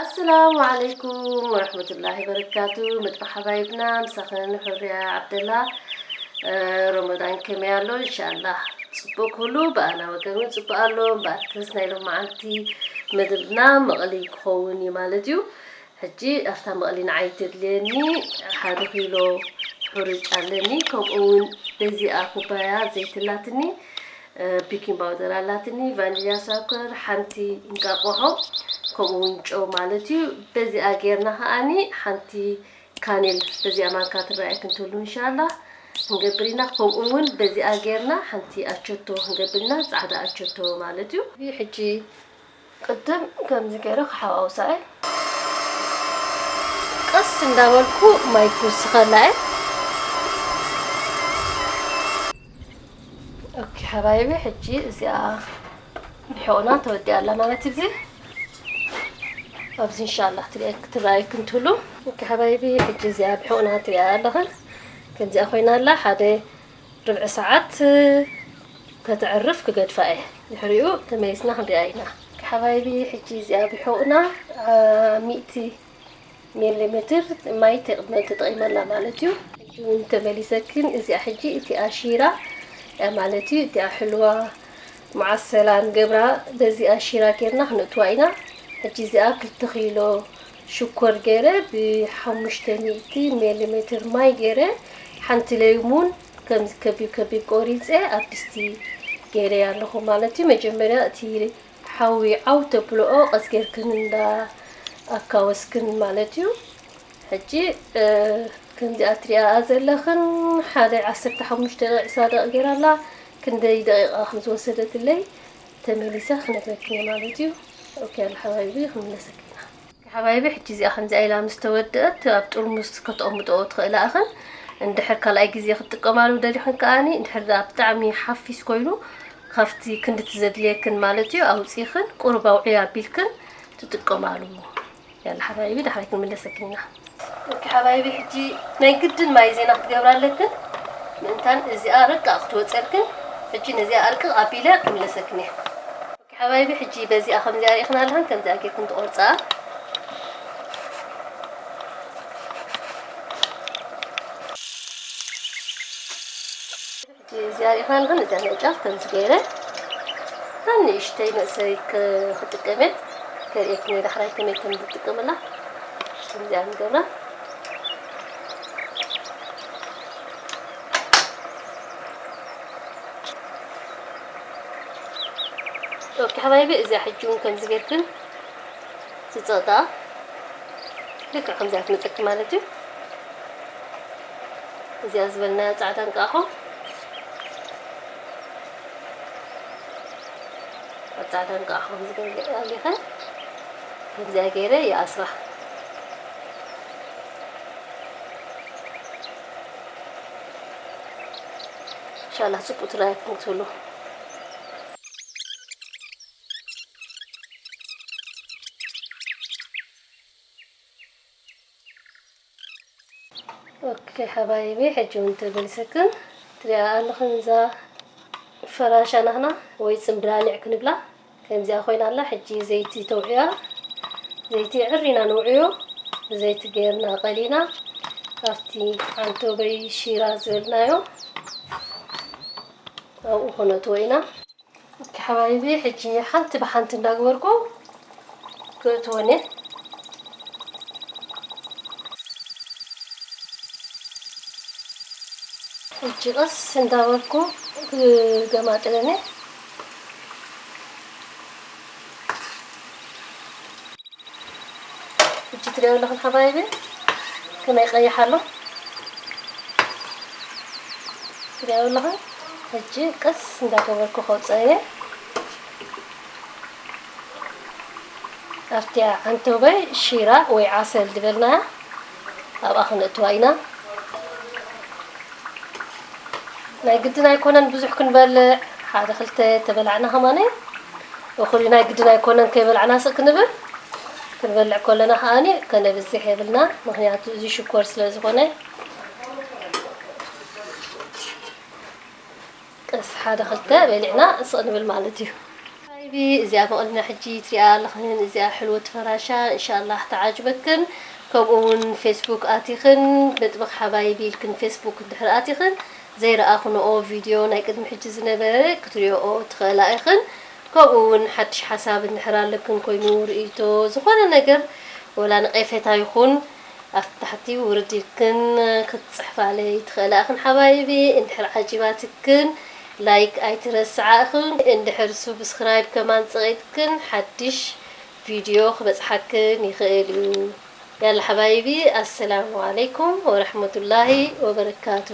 ኣሰላሙ ዓለይኩም ወረሕመቱላሂ በረካቱ። መጥባ ሓባይብና ምሳኽን፣ ሕርያ ዓብደላ። እ፣ ረመዳን ከመይ ኣሎ? እንሻላህ ጽቡቅ ኩሉ፣ ብኣና ወገን እውን ጽቡቅ ኣሎ። እምበኣርከስ ናይ ሎማዓንቲ መደብና መቕሊ ክኸውን እዩ ማለት እዩ። ሕጂ ኣብታ መቕሊ ንዓይ ተድልየኒ ሓደ ኪሎ ሕሩጭ ኣለኒ፣ ከምኡ እውን በዚኣ ኩባያ ዘይቲ ኣላትኒ፣ እ፣ ቤኪንግ ፓውደር ኣላትኒ፣ ቫኒልያ ሳከር፣ ሓንቲ እንቃቆሖ፣ ከምኡ እውን ጨው ማለት እዩ። በዚኣ ጌርና ከኣኒ ሓንቲ ካኔል በዚኣ ማንካ ትረኣየክን ትህሉ እንሻላ ክንገብር ኢና። ከምኡ እውን በዚኣ ጌርና ሓንቲ ኣቸቶ ክንገብር ኢና፣ ጻዕዳ ኣቸቶ ማለት እዩ። ሕጂ ቅድም ከምዚ ገይረ ክሓዋውሳ እየ። ቀስ እንዳበልኩ ማይ ክውስኸላ እየ። ኦኬ ሓባይቢ፣ ሕጂ እዚኣ ብሕቑና ተወዲኣ ኣላ ማለት እዩ። እዚ ኣብዚ እንሻላ ትሪኣ-፣ ክትረኣየክን ትህሉ። ኦኬ ሓባይቢ፣ ሕጂ እዚኣ ብሕቑና ትሪኣ ኣለኽን። ከምዚኣ ኮይና ኣላ። ሓደ ርብዒ ሰዓት ከተዕርፍ ክገድፋ እየ። ድሕሪኡ ተመሊስና ክንሪኣ ኢና። ሓባይቢ፣ ሕጂ እዚኣ ብሕቑና፣ አ፣ ሚእቲ ሚሊ ሜትር ማይ ተጠ-፣ ተጠቒመላ ማለት እዩ። ሕጂ እውን ተመሊሰክን፣ እዚኣ ሕጂ እቲኣ ሺራ፣ አ፣ ማለት እዩ፣ እቲኣ ሕልዋ መዓሰላ ንገብራ፣ በዚኣ ሺራ ጌርና ክነእትዋ ኢና። ሕጂ እዚኣ ክልተ ኪሎ ሽኮር ገይረ፣ ብሓሙሽተ ሚእቲ ሚሊ ሜትር ማይ ገይረ፣ ሓንቲ ለይሙን ከምዚ ከቢብ ከቢብ ቆሪፀ ኣብ ድስቲ ገይረ ኣለኹ ማለት እዩ። መጀመርያ እቲ ሓዊ ዓው ተብልኦ ቀስ ጌርክን እንዳ ኣካወስክን ማለት እዩ። ሕጂ፣ እ፣ ከምዚኣ ትሪኣ ዘለኽን ሓደ ዓሰርተ ሓሙሽተ ደቂቕ፣ ዕስራ ደቂቕ ገይራ ኣላ። ክንደይ ደቂቓ ከም ዝወሰደትለይ ተመሊሰ ክነግረክን እየ ማለት እዩ። ኦኬ፣ ኣላ ሓባይቢ፣ ክንመለሰክን ኢና። ሓባይቢ፣ ሕጂ እዚኣ ከምዚኣ ኢላ ምስ ተወደአት ኣብ ጥርሙስ ከተቐምጥኦ ትኽእላ ኢኽን። እንድሕር ካልኣይ ግዜ ክትጥቀማሉ ደሊኽን ከኣኒ፣ እንድሕር ደኣ ብጣዕሚ ሓፊስ ኮይኑ፣ ካብቲ ክንድቲ ዘድልየክን ማለት እዩ፣ ኣውጺእኽን ቁሩብ ኣውዕዮ ኣቢልክን ትጥቀማሉ። ያላ ሓባይቢ፣ ዳሕራይ ክንምለሰክን ኢና። ኦኬ ሓባይቢ፣ ሕጂ ናይ ግድን ማይ ዜና ክትገብራ ኣለክን፣ ምእንታን እዚኣ ርቃ ክትወጸልክን። ሕጂ ነዚኣ ኣርቅቕ ኣቢለ ክምለሰክን እየ። ኦኬ ሓባይቢ፣ ሕጂ በዚኣ ከምዚኣ ርኢኽና ኣለኽን፣ ከምዚኣ ጌርክን ትቆርጻ። እዚኣ ርኢኽና ኣለኽን፣ እዚኣ ናይ ጫፍ ከምዚ ገይረ ንእሽተይ ንእሰይ ክ-፣ ክጥቀም እየ። ከርእየክን እየ ዳሕራይ ከመይ ከም ዝጥቀመላ። ከምዚኣ ንገብራ። ኦኬ ሓባይቢ፣ እዚኣ ሕጂ እውን ከምዚ ጌርክን ዝጸቕጣ ልክዕ ከምዚኣ ትመጸኪ ማለት እዩ። እዚኣ ዝበልናያ ጻዕዳ እንቃቑሖ፣ ኣብ ጻዕዳ እንቃቑሖ ከምዚ ገይረ ኣሊኸ፣ ከምዚኣ ገይረ ይኣስራ። ኢንሻላህ ጽቡቅ ትረኣየኩም ትብሉ። ኦኬ ሓባይቢ፣ ሕጂ እውን ተመሊሰክን ትሪኣ ኣለኽን እዛ ፈራሻ ናህና ወይ ጽምብላሊዕ ክንብላ ከምዚኣ ኮይና ኣላ። ሕጂ ዘይቲ ተውዕያ፣ ዘይቲ ዕሪና ንውዕዮ፣ ብዘይቲ ገይርና ቀሊና ኣብቲ ዓንቶበይ ሺራ ዝበልናዮ ኣብኡ ክነእትዎ ኢና። ኦኬ ሓባይቢ፣ ሕጂ ሓንቲ ብሓንቲ እንዳገበርኩ ክእትወን እየ። ሕጂ ቀስ እንዳበልኩ ክገማጥለን እየ። ሕጂ ትሪኦ ኣለኽን ሓባይቢ ከመይ ቀይሕ ኣሎ። ትሪኦ ኣለኽን። ሕጂ ቀስ እንዳገበርኩ ከውፅኦ እየ። ኣብቲኣ ዓንቶበይ ሺራ ወይ ዓሰል ዝበልናያ ኣብኣ ክነእትዋ ኢና። ናይ ግድን ኣይኮነን ብዙሕ ክንበልዕ፣ ሓደ ክልተ ተበላዕና ከማነ እኹል እዩ። ናይ ግድን ኣይኮነን ከይበላዕና ስቕ ክንብል፣ ክንበልዕ ከለና ከኣኒ ከነብዝሕ የብልና፣ ምኽንያቱ እዚ ሽኮር ስለ ዝኾነ። ቀስ ሓደ ክልተ በሊዕና ስቕ ንብል ማለት እዩ። እዚኣ መቕድና ሕጂ ትሪኣ ኣለኽን፣ እዚኣ ሕልወት ፈራሻ እንሻላህ ተዓጅበክን። ከምኡ እውን ፌስቡክ ኣቲኽን መጥበኽ ሓባይቢ ኢልክን ፌስቡክ እንድሕር ኣቲኽን ዘይረኣኽንኦ ቪድዮ ናይ ቅድሚ ሕጂ ዝነበረ ክትሪኦ ትኽእላ ኢኽን። ከምኡ እውን ሓድሽ ሓሳብ እንድሕር ኣለክን ኮይኑ ርእይቶ ዝኾነ ነገር ወላ ንቄፌታ ይኹን ኣብ ታሕቲ ውርድ ኢልክን ክትጽሕፋለይ ትኽእላ ኢኽን ሓባይቢ። እንድሕር ዓጂባትክን ላይክ ኣይትረስዓ ኢኽን። እንድሕር ሱብስክራይብ ከማን ጸቒጥክን ሓድሽ ቪድዮ ክበጽሓክን ይኽእል እዩ። ያላ ሓባይቢ ኣሰላሙ ዓለይኩም ወረሕመቱላሂ ወበረካቱ።